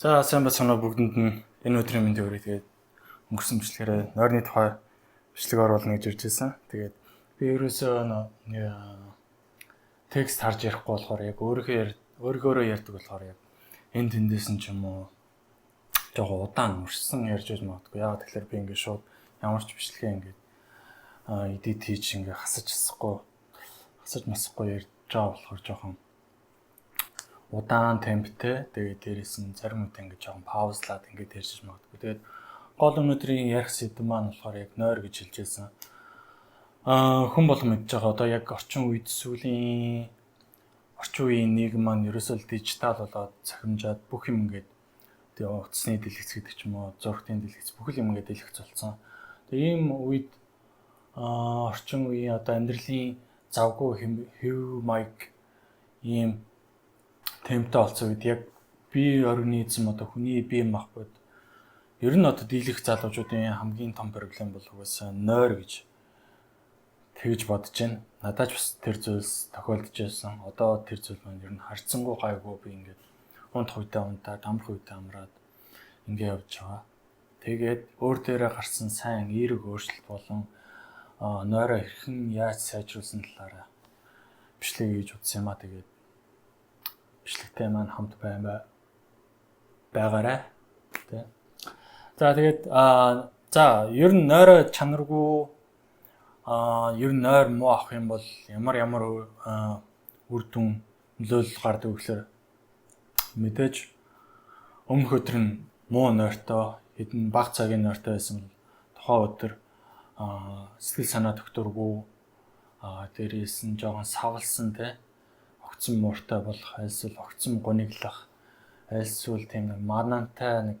За, сайн байцгаана уу бүгдэнд нь. Энэ өдрийн мэндийг хүргэе. Тэгээд өнгөрсөн бичлэгээрээ нойрны тухай бичлэг оруулна гэж ирж байсан. Тэгээд би ерөөсөө текст харж ярихгүй болохоор, яг өөрөөрөө ярьдаг болохоор яг энэ тэндээс нь ч юм уу жоохон удаан урьсан ярьж байж магадгүй. Яагаад тэгэхээр би ингээд шууд ямар ч бичлэгээ ингээд edit хийж, ингээд хасаж хасахгүй, хасаж масахгүй ярьж байгаа болохоор жоохон удаан темптэй, тэгээд дээрээс нь зарим үедээ ингээд жоохон паузлаад ингээд ярьж магадгүй. Тэгээд гол өнөөдрийн ярих сэдэв маань болохоор яг нойр гэж хэлж байсан. Хүн болгон мэдж байгаа, одоо яг орчин үед, сүүлийн орчин үеийн нийгэм маань ерөөсөө л дижитал болоод цахимжаад, бүх юм ингээд, тэгээ утасны дэлгэц гэдэг ч юм уу, зурагтын дэлгэц, бүх юм ингээд дэлгэц болсон. Тэгээ ийм үед орчин үеийн одоо амьдралын завгүй хэв маяг ийм темптэй болсон үед яг бие организм, одоо хүний бие махбод, ер нь одоо дийлэх залуучуудын хамгийн том проблем бол угаасаа нойр гэж тэгж бодож байна. Надад ч бас тэр зүйлс тохиолдож байсан. Одоо тэр зүйл маань ер нь харьцангуй гайгүй, би ингээд унтах үедээ унтаад, амрах үедээ амраад ингээ явж байгаа. Тэгээд өөр дээрээ гарсан сайн эерэг өөрчлөлт болон нойроо хэрхэн яаж сайжруулсан талаараа бичлэг хийж утсан юм а. Тэгээд бичлэгтэй маань хамт байгаарай. Тэ. За, тэгээд за, ер нь нойроо чанаргүй, ер нь нойр муу авах юм бол ямар ямар үр дүн, нөлөөлөл гардаг гэхээр мэдээж өмнөх өдөр нь муу нойртой, хэдэн бага цагийн нойртой байсан бол тухайн өдөр сэтгэл санаа тогтворгүй, дээрээс нь жоохон савлсан, те, огцон мууртай болох, альсвал огцон гуниглах, альсвал тийм нэг манаантай, нэг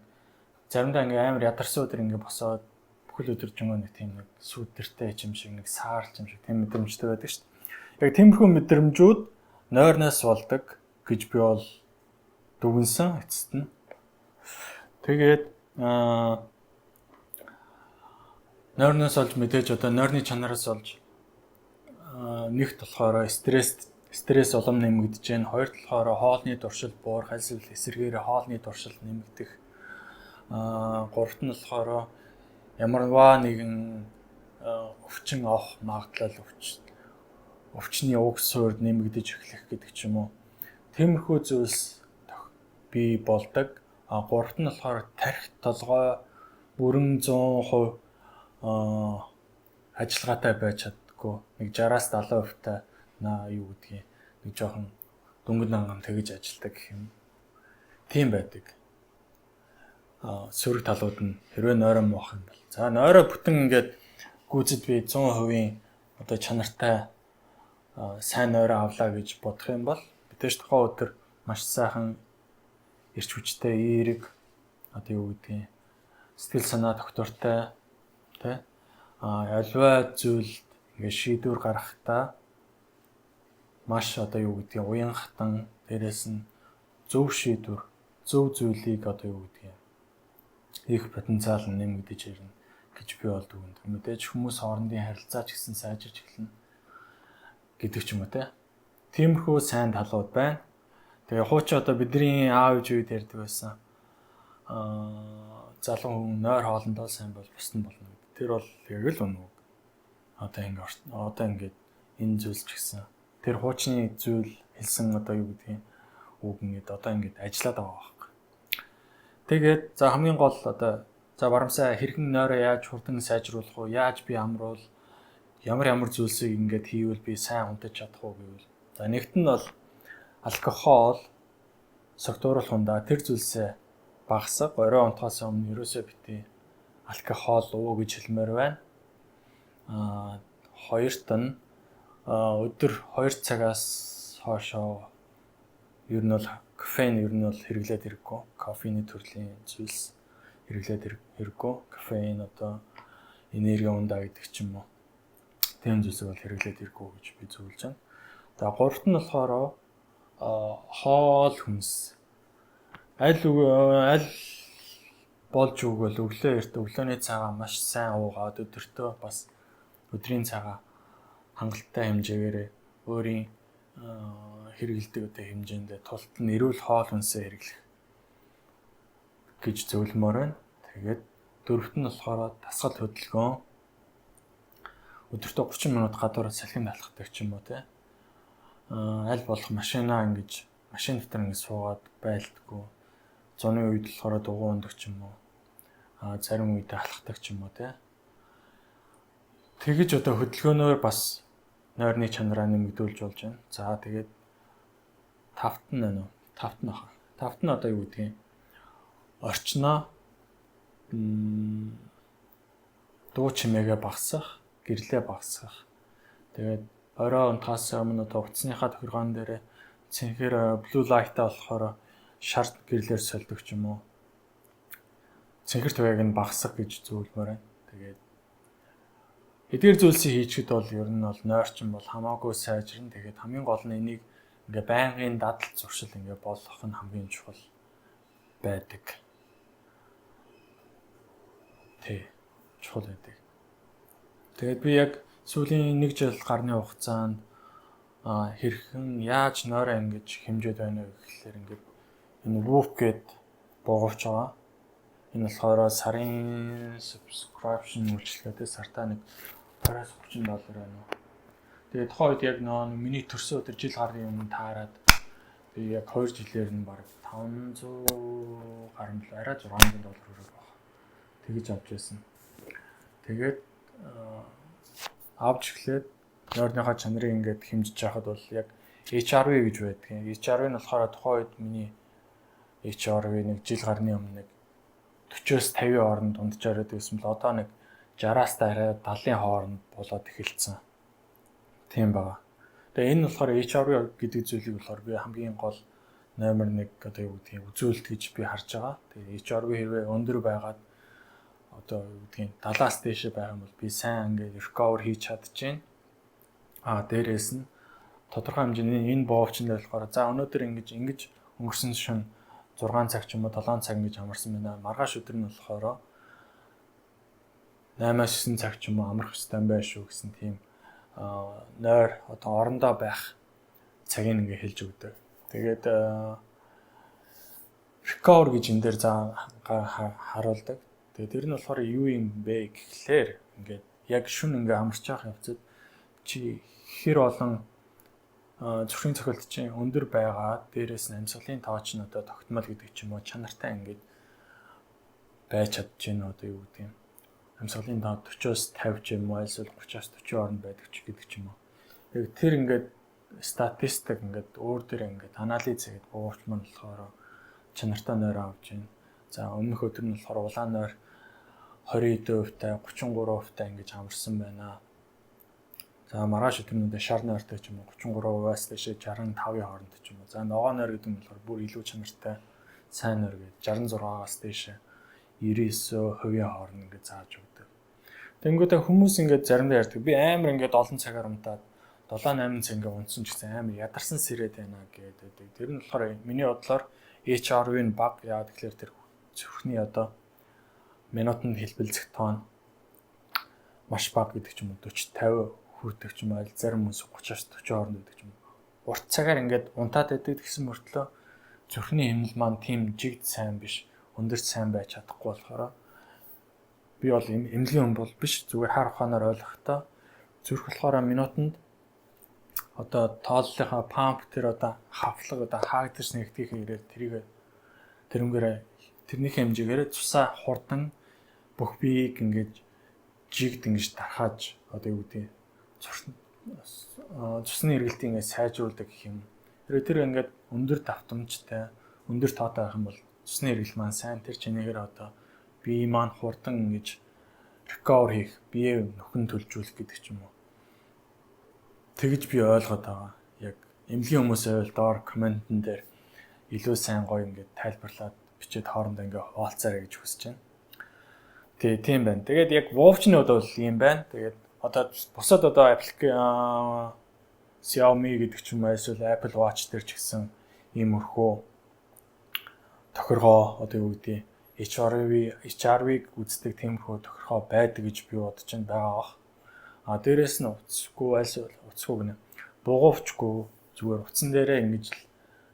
заримдаа ингээ амар ядарсан өдөр ингээ босоод бүхэл өдөржингөө нэг тийм нэг сүүдэртэй юм шиг, нэг саарч юм шиг тийм мэдрэмжтэй байдаг шүү дээ. Яг тиймэрхүү мэдрэмжүүд нойрноос болдог гэж би бол дүгнсэн эцэст нь. Тэгээд нойрноос олж, мэдээж одоо нойрны чанараас олж нэгт болохоор стресс улам нэмэгдэж байна. Хоёрт болохоор хоолны туршил буурах, альсвал эсэргээрээ хоолны туршил нэмэгдэх. Гуравт нь болохоор ямарваа нэгэн өвчин авах магадлал, өвчний уг суурь нэмэгдэж эхлэх гэдэг ч юм уу. Тиймэрхүү зүйлс бий болдог. Гуравт нь болохоор тархи толгой бүрэн 100% ажиллагаатай байж чаддаггүй. Нэг 60-аас 70% та на юу гэдгийг нэг жоохон дөнгөн данган тэгж ажилдаг гэх юм. Тийм байдаг. Сөрөг талууд нь хэрвээ нойроо муухай юм бол. За, нойроо бүтэн ингээд гүйцэд би 100% одоо чанартай сайн нойроо авлаа гэж бодох юм бол мэдээж тухайн өдөр маш сайхан эрч хүчтэй, эерэг, одоо юу гэдгийг, сэтгэл санаа тогтвортой, тэ, аливаа зүйлд ингээд шийдвэр гаргахтаа маш одоо юу гэдгийг уян хатан, дээрээс нь зөв шийдвэр, зөв зүйлийг одоо юу гэдгийг хийх потенциал нь нэмэгдэж ирнэ гэж би бол дүгнэдэг. Мэдээж хүмүүс хоорондын харилцаа ч гэсэн сайжирч эхэлнэ гэдэг ч юм уу, те. Тиймэрхүү сайн талууд байна. Тэгээ хуучин одоо бидний аав ээж үед ярьдаг байсан. Залуу хүн нойр хоолндоо сайн бол бусд нь болно гэдэг. Тэр бол яг л үнэн үг. Одоо ингээд энэ зүйлс ч гэсэн тэр хуучны зүйл хэлсэн одоо юу гэдгийг үг ингээд одоо ингээд ажиллаад байгаа байхгүй. Тэгээд за, хамгийн гол одоо за, Барамсай хэрхэн нойроо яаж хурдан сайжруулах уу? Яаж би амруул, ямар ямар зүйлсийг ингээд хийвэл би сайн унтаж чадах уу гэвэл, за, нэгт нь бол алкогол, согтууруулах ундаа, тэр зүйлсээ багасга. Орой унтахаас өмнө ерөөсөө битгий алкогол уу гэж хэлмээр байна. Хоёрт нь өдөр 2 цагаас хоошоо ер нь бол кофеин ер нь бол хэрэглээд хэрэггүй. Кофеины төрлийн зүйлс хэрэглээд хэрэггүй. Кофеин, одоо энерги ундаа гэдэг ч юм уу. Тийм зүйлсийг бол хэрэглээд хэрэггүй гэж би зөвлөж байна. За, гуравт нь болохоор хоол хүнс. Аль аль болж өгвөл өглөө эрт өглөөний цайгаа маш сайн уугаад, өдөртөө бас өдрийн цайгаа хангалттай хэмжээгээр, өөрийн хэрэглэдэг одоо хэмжээнд тулт нь эрүүл хоол хүнсээ хэрэглэх. гэж зөвлөмөөр байна. Тэгээд дөрөвт нь болохоор дасгал хөдөлгөөн. Өдөртөө 30 минут гадуур салхинд алхдаг ч юм уу те. Аль болох машинаа ингэж машин дотор ингэж суугаад байлдаггүй. Зуны үед болохоор дугуй унадаг ч юм уу. Зарим үедээ алхдаг ч юм уу те. Тэгэж одоо хөдөлгөөнөөр бас нойрны чанараа нэмэгдүүлж болж байна. За, тэгээд тавт нь байна уу? Тавт нь баха. Тавт нь одоо юу гэдгийг, орчноо, дуу чимээгээ багасгах, гэрлээ багасгах. Тэгээд орой унтахаас өмнө одоо утасныхаа тохиргоон дээр цэнхэр blue light-а болохоор шар гэрлээр сольдог ч юм уу. Цэнхэр туяаг нь багасгах гэж зөвлөмөр байна. Тэгээд эдгээр зүйлсийг хийчихэд бол ер нь бол нойрчин бол хамаагүй сайжирна. Тэгээд хамгийн гол нь энийг ингээ байнгын дадал зуршил ингээ болгох нь хамгийн чухал байдаг. Тий, чухал байдаг. Тэгээд би яг сүүлийн нэг жил гарны хугацаанд хэрхэн яаж нойроо ингэж хэмжээд байна вэ гэхлээр ингээд энэ Whoop гээд бугуувч байгаа. Энэ болохоор сарын subscription үйлчилгээтэй, сартаа нэг 20-30 доллар байна уу. Тэгээд тухайн үед яг нөө миний төрсөн өдөр жил гарын өмнө таарад би яг 2 жилээр нь бараг 500 гаруй, арай 600 доллар хүрэх байх. Тэгэж авч байсан. Тэгээд авч эхлээд нойрныхаа чанарыг ингээд хэмжиж яхад бол яг HRV гэж байдаг. HRV нь болохоор тухайн үед миний HRV нэг жил гарны өмнө нэг 40-оос 50-ийн хооронд дунджаар байдаг гэсэн бол одоо нэг 60-аас арай 70-ын хооронд болоод эхэлсэн. Тийм байгаа. Тэгээ энэ болохоор HRV гэдэг зүйлийг болохоор би хамгийн гол номер 1 одоо юу гэдгийг үзүүлэлт гэж би харж байгаа. Тэгээ HRV хэрвээ өндөр байгаад одоо юу гэдгийг 70-аас дээшээ байх юм бол би сайн ингээд recover хийж чадчихээн. Дээрээс нь тодорхой хэмжээний энэ боовчин дээр болохоор за өнөөдөр ингэж ингэж өнгөрсөн шөнө 6 цаг ч юм уу 7 цаг ингэж амарсан байна. Маргааш өдөр нь болохоор 8-аас 9 цаг ч юм уу амрах ёстой юм байна шүү гэсэн тийм нойр одоо орондоо байх цагийг ингээ хэлж өгдөг. Тэгээд recover гэж энэ дээр за харуулдаг. Тэгээд тэр нь болохоор юу юм бэ гэхлээр ингээд яг шүн ингээ амарч явах явцад чи хэр олон зүрхийн цохилт чинь өндөр байгаа. Дээрээс нь амьсгалын тоо чинь одоо тогтмол гэдэг ч юм уу, чанартай ингээд байж чадж байна, одоо юу гэдэг юм. Амьсгалын тоо 40-оос 50 ч юм уу, эсвэл 30-аас 40 хооронд байдаг ч гэдэг ч юм уу. Яг тэр ингээд статистик ингээд өөр дээр ингээд анализ хийгээд буувч маань болохоор чанартай нойр авч байна. За, өмнөх өдөр нь болохоор улаан нойр 20 хувьтай, 33 хувьтай ингэж амарсан байна. За, маргааш өдөр нь шар нойртой ч юм уу, 33%-аас дээшээ 65-ийн хооронд ч юм уу. За, ногоон нойр гэдэг нь болохоор бүр илүү чанартай сайн нойр гэдэг 66-аас дээшээ 99%-ийн хооронд ингэж зааж өгдөг. Тэнгүүтээ хүмүүс ингээд заримдаа ярьдаг. Би амар ингээд олон цагаар унтаад 7 8 цаг ингээд унтсан ч гэсэн амар ядарсан сэрээд байна гэдэг. Тэр нь болохоор миний бодлоор HRV нь бага. Яагаад гэхээр тэр зүрхний одоо минутанд хэлбэлзэх тоон маш бага гэдэг ч юм уу, 40 50 хүрдэг ч юм уу, зарим хүмүүс 30-аас 40 хооронд байдаг ч юм уу. Урт цагаар ингээд унтаад байдаг гэсэн мөртлөө зүрхний хэмнэл маань тийм жигд сайн биш, өндөр сайн байж чадахгүй болохоор би бол эмнэлгийн хүн бол биш, зүгээр хар ухаанаар ойлгохдоо зүрх болохоор минутанд одоо тооллынхаа pump, тэр одоо хавхлага одоо хаагдаж нэгтгэхээ ирээд тэрийг тэрнгээрээ тэрнийхээ хэмжээгээр цусаа хурдан бүх биеийг ингээд жигд ингэж дархааж одоо юу гэдэг цусны эргэлтийг ингээд сайжруулдаг гэх юм. Тэр ингээд өндөр давтамжтай, өндөр тоотой байх юм бол цусны эргэлт маань сайн, тэр чинээгээр одоо бие маань хурдан ингэж recover хийх, бие нөхөн төлжүүлэх гэдэг ч юм уу. Тэгэж би ойлгоод байгаа. Яг эмнэлгийн хүмүүс байвал доор comment-эн дээр илүү сайн гоё ингээд тайлбарлаад бичээд хоорондоо ингээд хуваалцаарай гэж хүсэж байна. Тий, тийм байна. Тэгээд яг Whoop-ны хувьд бол ийм байна. Тэгээд одоо бусад одоо application Xiaomi гэдэг ч юм уу, эсвэл Apple Watch дээр ч гэсэн иймэрхүү тохиргоо, одоо юу гэдгийг, HRV-г үздэг тиймэрхүү тохиргоо байдаг гэж би бодож байна, байгаа бах. А дээрэс нь утасгүй, альс утасгүй гэнэ. Бугуувчгүй зүгээр утсан дээрээ ингэж л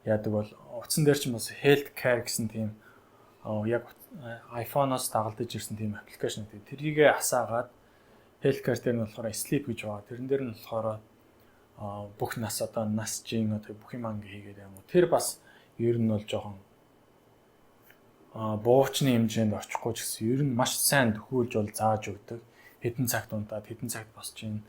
яадаг бол утсан дээр ч бас health care гэсэн тийм яг iPhone-оос дагалдаж ирсэн тийм application гэдэг. Тэрийгээ асаагаад healthcare дээр нь болохоор sleep гэж байгаа. Тэрэн дээр нь болохоор бүх нас, одоо нас жин, одоо бүх юм ингээ хийгээд юм уу. Тэр бас ер нь бол жоохон буувчны хэмжээнд очихгүй ч гэсэн ер нь маш сайн төхөөлж бол зааж өгдөг. Хэдэн цагт унтаад, хэдэн цагт босч ийн,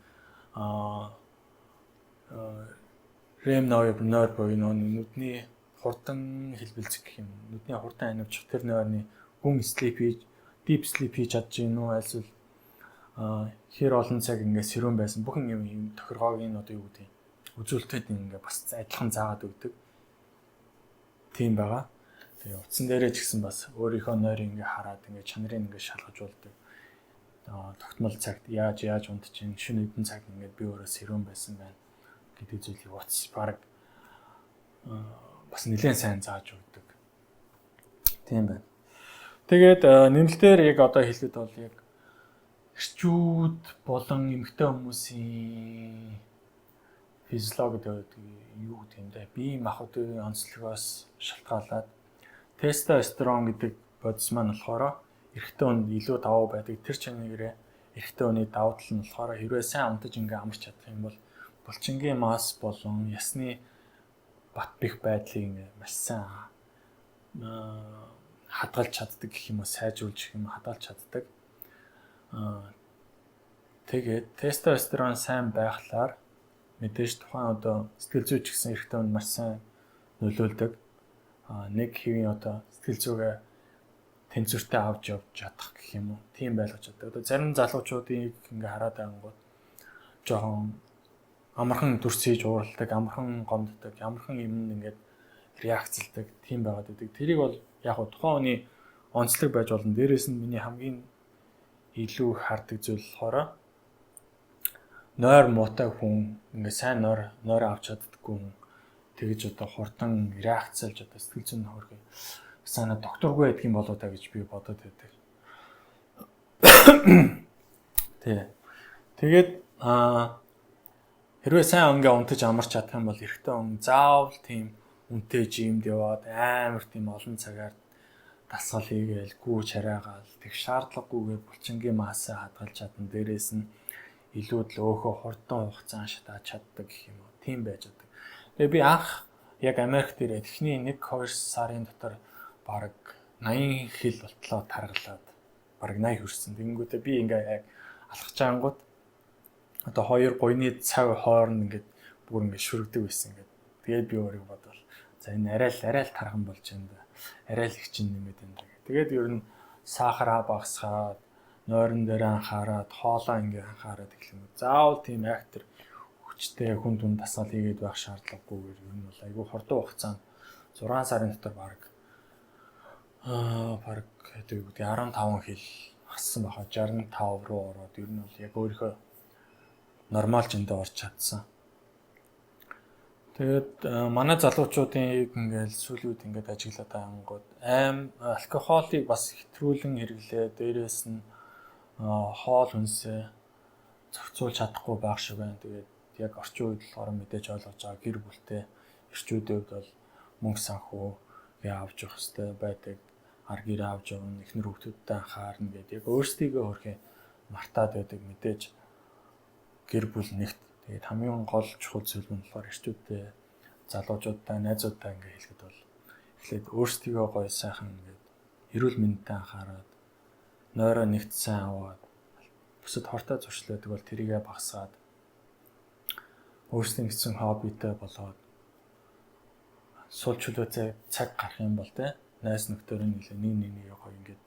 REM нойр буюу нүдний хурдан хэлбэлзэх гэх юм. Нүдний хурдан анивчих тэр нойрны гүн sleep хийж, deep sleep хийж чадж гин үү, альсвал хэр олон цаг ингээ сэрүүн байсан, бүх юм юм тохиргоог нь, одоо юу гэдэг, үзүүлэлтүүд ингээ бас адилхан заагаад өгдөг. Тийм байгаа. Тэгээ утсан дээрээ ч гэсэн бас өөрийнхөө нойрыг ингээ хараад, ингээ чанарыг ингээ шалгаж болдог. Тогтмол цагт яаж яаж унтчих, шөнө хэдэн цаг ингээд би өөрөө сэрүүн байсан байна гэдэг зүйлийг утас баг бас нэлээд сайн зааж өгдөг. Тийм байна. Тэгээд нэмэлтээр яг одоо хэлэхэд бол яг эрчүүд болон эмэгтэй хүмүүсийн физиологи гэдэг, юу гэдэг юм бэ? Бие махбодын онцлогоос шалтгаалаад тестостерон гэдэг бодис маань болохоор эрэгтэй хүнд илүү давуу байдаг. Тэр чанараарээ эрэгтэй хүний давуу тал нь болохоор хэрвээ сайн унтаж ингээ амарч чадах юм бол булчингийн масс болон ясны бат бэх байдлыг ингээ маш сайн хадгалж чаддаг гэх юм уу, сайжруулж гэх юм уу, хадгалж чаддаг. Тэгээд тестостерон сайн байхлаар мэдээж тухайн одоо сэтгэл зүй ч гэсэн эрэгтэй хүнд маш сайн нөлөөлдөг. Нэг хэвийн одоо сэтгэл зүгээ тэнцвэртэй авч явж чадах гэх юм уу. Тийм байлгаж чаддаг. Одоо зарим залуучуудыг ингээ хараад байнгут жоохон амархан дүрс хийж ууралдаг, амархан гомддог, амархан юмд ингээд реакцэлдэг тийм байгаад байдаг. Тэрийг бол яг нь тухайн хүний онцлог байж болно. Дээрээс нь миний хамгийн илүү их хардаг зүйл болохоор нойр муутай хүн, ингээ сайн нойр нойр авч чаддаггүй хүн тэгэж одоо хурдан реакцлж, одоо сэтгэл зүйн хөргөө санаа докторгүй байдаг юм болоо та гэж би бодоод байдаг. Тий. Тэгээд хэрвээ сайн ингээ унтаж амарч чадах юм бол эрэгтэй хүн заавал тийм үнэтэй gym д яваад амар тийм олон цагаар дасгал хийгээл, гүүж хараагаал тэг шаардлагагүйгээр булчингийн массаа хадгалж чадна. Дээрээс нь илүү л өөхөө хурдан хугацаанд шатааж чаддаг гэх юм уу. Тийм байж чаддаг. Тэгээ би анх яг Америкт ирээд эхний 1 2 сарын дотор бараг 80 хил болтлоо таргалаад бараг 80 хүрсэн. Тэгэнгүүтээ би ингээ яг алхаж ангууд одоо хоёр гуйны цав хооронд ингээд бүр ингээд шүргдэг байсан ингээд. Тэгээд би өөрийгөө бодвол за, энэ арай л тарган болж байна да. Арай л их чинь нэмээд байна да. Тэгээд ер нь сахараа багасгаад, нойрон дээр анхаарад, хоолоо ингээ анхаарад эхлэн. Заавал тийм актер хүчтэй хүн түн дасгал хийгээд байх шаардлагагүйгээр ер нь бол айгүй хурдан хугацаанд 6 сарын дотор бараг гэдэг үү, 15 хил хассан баха, 65 руу ороод ер нь бол яг өөрийнхөө нормал жиндээ орж чадсан. Тэгээд манай залуучуудын ингээл сүүлийн үед ингээд ажиглаад ангууд алкоголыг бас хэтрүүлэн хэрэглээ. Дээрээс нь хоол хүнсээ зохицуулж чадахгүй байх шиг байна. Тэгээд яг орчин үед болохоор мэдээж ойлгож байгаа, гэр бүлтэй эрчүүдийн хувьд бол мөнгө санхүү авч явах хэрэгтэй байдаг. Ар гэрээ авч явна, эхнэр хүүхдүүдтэй анхаарна гэдэг яг өөрсдийгөө хөрхөө мартаад байдаг, мэдээж гэр бүл нэгт. Тэгээд хамгийн гол чухал зүйл нь болохоор эрчүүдтэй, залуучуудтай, найзуудтай ингээ хэлэхэд бол эхлээд өөрсдийгөө гоё сайхан ингээд эрүүл мэндэд анхаарад, нойроо нэгт сайн аваад, бусад хортой зуршил байдаг бол тэрийгэ багасгаад, өөрсдийн гэсэн хоббитэй болоод, сул чөлөөтэй цаг гарах юм бол те найз нөхдөөрөө нэлээ нэг нэг нэг гоё ингээд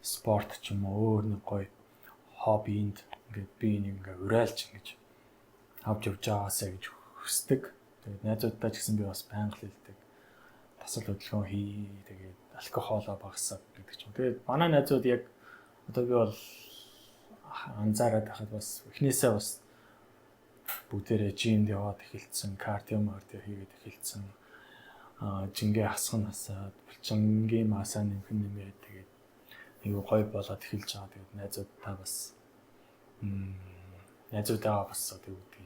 спорт ч юм уу, өөр нэг гоё хоббинд ингээд би нэг ингээд урайлж ингэж авч явж байгаасаа гэж хүсдэг. Тэгээд найзуудтай ч гэсэн би бас байнга хэлдэг. Дасгал хөдөлгөөн хий, тэгээд алкоголоо багасгаа гэдэг ч юм. Тэгээд манай найзууд яг одоо би бол анзаараад байхад бас эхнээсээ бас бүгдээрээ gym д яваад эхэлсэн, кардио мардио хийгээд эхэлсэн. Жингээ хасган хасаад, булчингийн масаа нэмэх нэмээд, тэгээд айгүй гоё болоод эхэлж байгаа. Тэгээд найзуудтай бас найзуудтайгаа бас одоо юу гэдэг,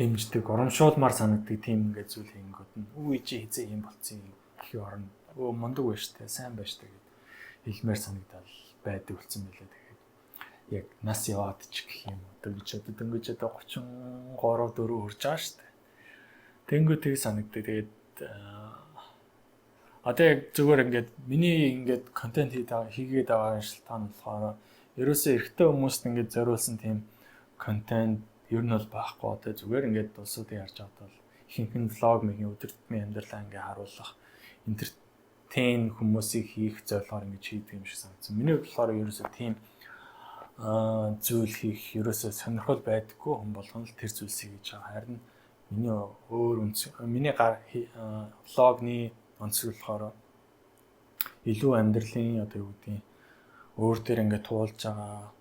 дэмждэг, урамшуулмаар санагддаг тийм ингээд зүйл хийнгүүт нь "Үгүй, чи хэзээ юм болцсон" гэхийн оронд "Өө, мундаг байж тээ, сайн байж тээ" гэд хэлмээр санагдал байдаг болсон байлаа. Тэгээд яг нас яваад ч гэх юм уу. Дөнгөж одоо 33 4 хүрч байгаа шүү дээ. Тэнгүү тэг санагддаг. Тэгээд одоо яг зүгээр ингээд миний ингээд контент хийгээд байгаа шалтгаан нь болохоор ерөөсөө эрэгтэй хүмүүст ингээд зориулсан тийм контент ер нь бол байхгүй. Одоо зүгээр ингээд улсуудыг харж байхад бол ихэнх нь vlog маягийн өдөр тутмын амьдралаа ингээд харуулах, entertain хүмүүсийг хийх зорилгоор ингэж хийдэг юм шиг санагдсан. Миний хувьд болохоор ерөөсөө тийм зүйл хийх ерөөсөө сонирхол байдаггүй, хүн болгоно л тэр зүйлсийг хийж байгаа. Харин миний өөр үнц миний vlog ны онцлог болохоор илүү амьдралын, одоо юу гэдгийг, өөр дээр ингээд туулж байгаа,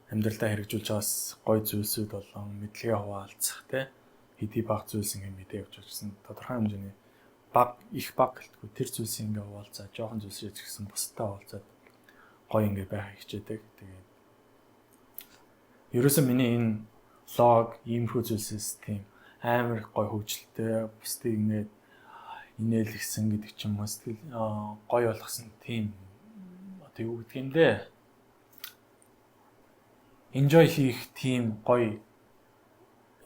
амьдралдаа хэрэгжүүлж байгаас гоё зүйлсүүд болон мэдлэгээ хуваалцах, те, хэдий бага зүйлс ингээд мэдээ явж байгаа тодорхой хэмжээний, бага, их бага гэлтгүй, тэр зүйлсийг ингээд хуваалцаа, жоохон зүйлсээ ч гэсэн бусдад хуваалцаад гоё ингээд байхыг хичээдэг. Тэгээд ерөөсөө миний энэ vlog иймэрхүү зүйлсээс тийм амар их гоё хөгжилтэй, бусдыг ингээд инээлгсэн гэдэг ч юм уу, сэтгэл гоё болгосон тийм, одоо юу гэдг юм бэ? Enjoy хийх тийм гоё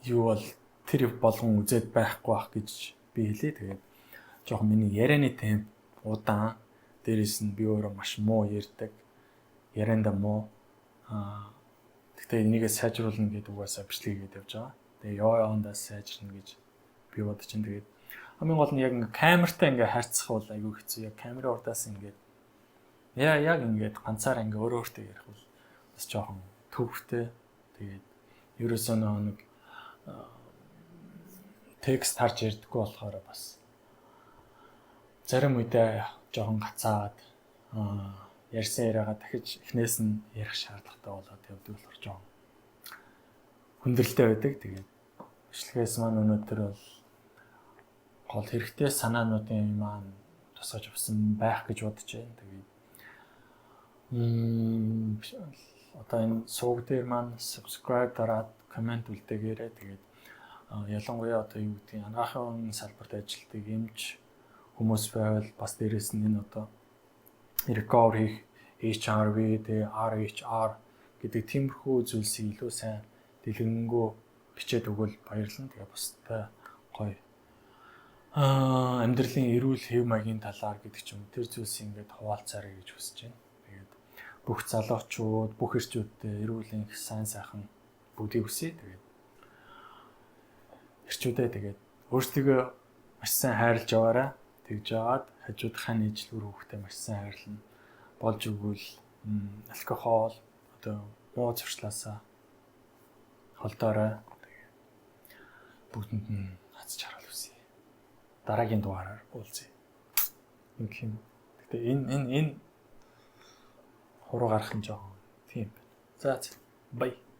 юу бол тэр болгон үзээд байхгүй бах гэж би хэлье. Тэгээд жоохон миний ярианы темп удаан. Дээрээс нь би өөрөө маш муу ярьдаг. Ярианда муу. Гэхдээ энийгээ сайжруулна гэдэг угаасаа бичлэг хийгээд явж байгаа. Тэгээ ёо явандаа сайжирна гэж би бодож чинь. Тэгээд хамгийн гол нь яг ингээ камертай ингээ харьцах бол айгүй хэцүү. Яг камерын урдаас ингээд яа яг ингээд ганцаараа ингээ өөрөө өөртөө ярих бол бас жоохон төвхтэй. Тэгээд ерөөсөө нэг текст харж ярьдаггүй болохоор бас зарим үедээ жоохон гацаад, ярьсан яриагаа дахиж эхнээс нь ярих шаардлагатай болоод явдаг болохоор жоохон хүндрэлтэй байдаг. Тэгээд бичлэгээс маань өнөөдөр бол гол хэрэгтэй санаануудын маань тусгаж авсан байх гэж бодож байна. Тэгээд одоо энэ суваг дээр маань subscribe дараад, comment үлдээгээрэй. Тэгээд ялангуяа, одоо юу гэдгийг, анагаахын салбарт ажилладаг эмч хүмүүс байвал бас дээрэс нь энэ одоо recovery хийх HRV, тэгээ RHR гэдэг тиймэрхүү зүйлсийг илүү сайн дэлгэрэнгүй бичээд өгвөл баярлана. Тэгээ бусдад гоё амьдралын эрүүл хэв маягийн талаар гэдэг ч юм, тэр зүйлсийг ингээд хуваалцаарай гэж хүсэж байна. Тэгээд бүх залуучууд, бүх эрчүүдтэй эрүүл энх, сайн сайхан бүгдийг хүсье. Тэгээд эрчүүдээ, тэгээд өөрсдийгөө маш сайн хайрлаж яваарай. Тэгж жагаад хажуудынхаа нийжил, үр хүүхдээ маш сайн хайрлана. Болж өгвөл алкогол, одоо муу зуршлаасаа холдоорой. Тэгээд бүгдэнд нь аз жаргал хүсье. Дараагийн дугаараар уулзъя. Ингэх юм. Гэтэ энэ хуруу гарах нь жоохон тийм байна. За, bye.